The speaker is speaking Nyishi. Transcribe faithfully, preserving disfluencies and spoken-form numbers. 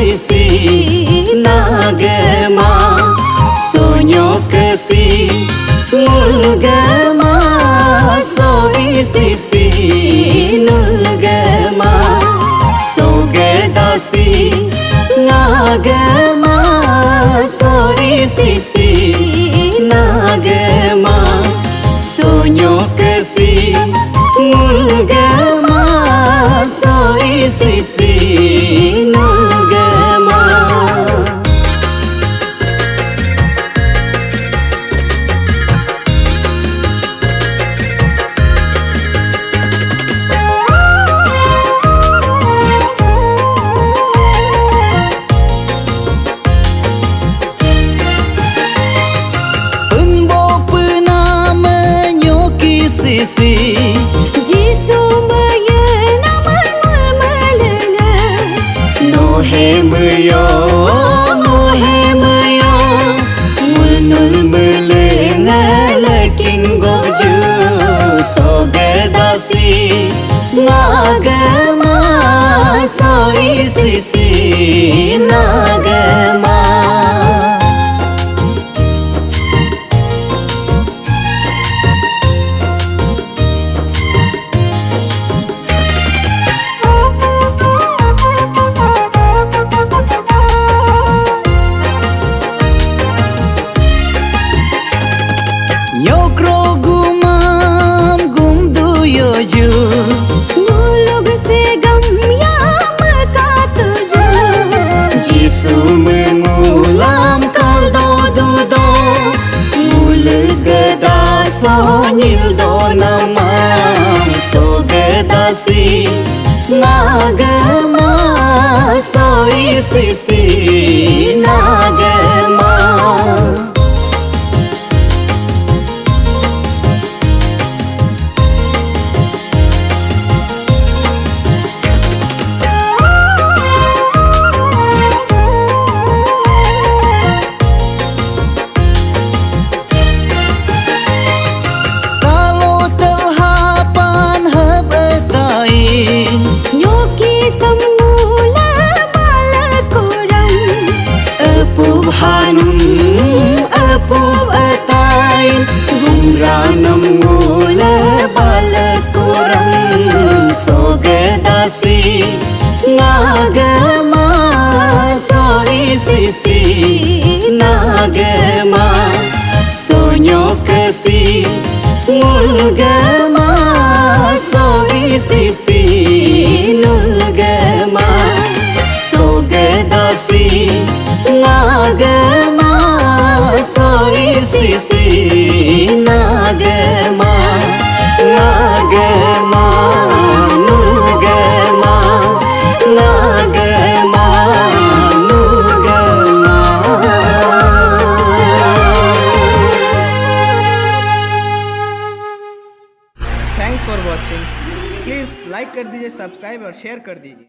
Isi nagama, sonyo kesi ngulgama, so isi si nulgama, so gedasi ngagama, so isi si nagama, sonyo kesi ngulgama, so isi si nulgama. Pengbo pena menyoki sisi. Jisu meye nama melenga. Nohe meyo, nohe meyo. Menul melenga leking goju. Sogedasi ngagama, so isi si nagama. Nyokro gumam gum duyo ju. Mulug segam ya mekatuju. Jisu mengulam kaldo dudo. Mulug geda sonyil do namam. So gedasi ngagama, so isi si nagama. Kalo telhapan hebetain. Nyoki semula bala kurang. Epup hanum, epup etain. Gumranam ngula bala kurang. Sogedasi ngagama, so isi si nagama. Sonyo kesi ngulgama, so isi si nulgama. Sogedasi ngagama, so isi si nagama. Ngagama, nulgama, ngagama, nulgama. Thanks for watching. Please like कर दीजिए, subscribe और share कर दीजिए.